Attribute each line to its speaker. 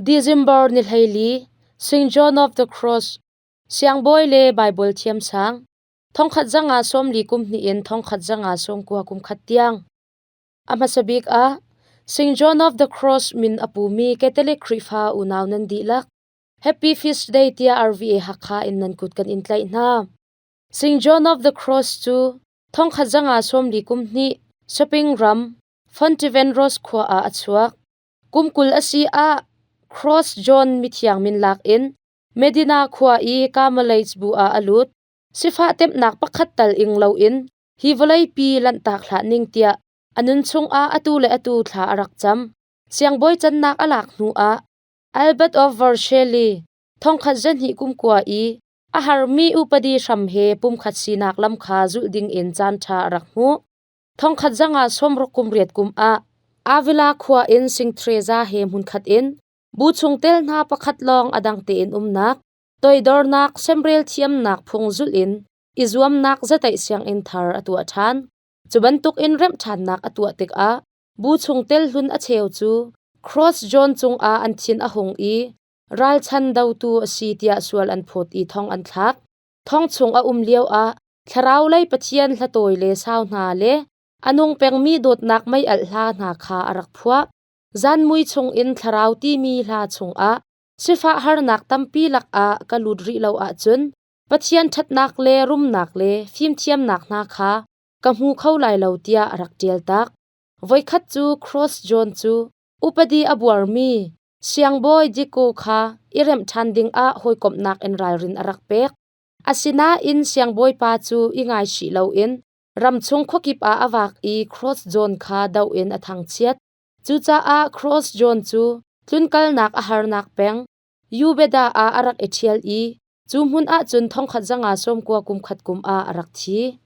Speaker 1: December ni 14, St. John of the Cross, Siangbawi le Baibal thiamsang, 1540 kum hnih in 1590 kum khat tiang. A hmasa bik ah, St. John of the Cross min a pumi Catholic Khrihfa unau nan dihlak, Happy Feast Day tiah RVA Hakha in nan kut kan in tlaih hna. St. John of the Cross cu 1540 kum hnih Spain ram Fontivenros khua ah a chuak. Kum 20 a si ah Cross John mithiang min lak in Medina khua i Carmelites bu ah a lut. Sifah temhnak pakhat tal ing loin hi vawleipi lanhtak hlah ning tiah a nun chungah atu le atu thla a rak cam. Siangbawi cannak a lak hnu ah Albert of Vercelli thongkhat zahnih kum kua i a harmi upadi hram he pumkhat sinak lam kha zulh ding in caanṭha a rak hmuh. Thongkhat zanga 60 kum riat kum ah Avila khua in Sing Theresa he hmunkhat in bu chungtel hna pakhat lawng a dang tein umnak, toidornak, semrel thiamnak phung zulh in i zuamnak zataih sianginn thar a tuah ṭhan. Cu bantuk in remh ṭhannak a tuah tikah bu chungtel hlun a cheu cu Cross John cungah an thin a hung i ralchan dotu a si tiah sual an phawt i thong an thlak. Thong chung a um lioah thlarau lei Pathian hlatawi le sau hna le a nung pengmi dawtnak mei-alh hla hna kha a rak phuah. Zanmui chungin thlarau timi hla chungah sifah harnak tampi lakah ka lut rih lo ahcun Pathian ṭhatnak le rumnak le fimthiamnak hna kha ka hmu kho lai lo tiah a rak ṭial tak. Voikhat cu Cross John cu upadi a buarmi siangbawi Diko kha i remh ṭhan dingah hawikomhnak in ralrin a rak pek. Asinain siangbawipa cu i ngaichih loin ramchung khuakip ah a vak i Cross John kha doh in a thangchiat. Cucaah Cross John cu tlunkalnak a harnak peng Ubeda ah a rak i ṭhial i cu hmun ah cun 1590 kum khat kum ah a rak thi.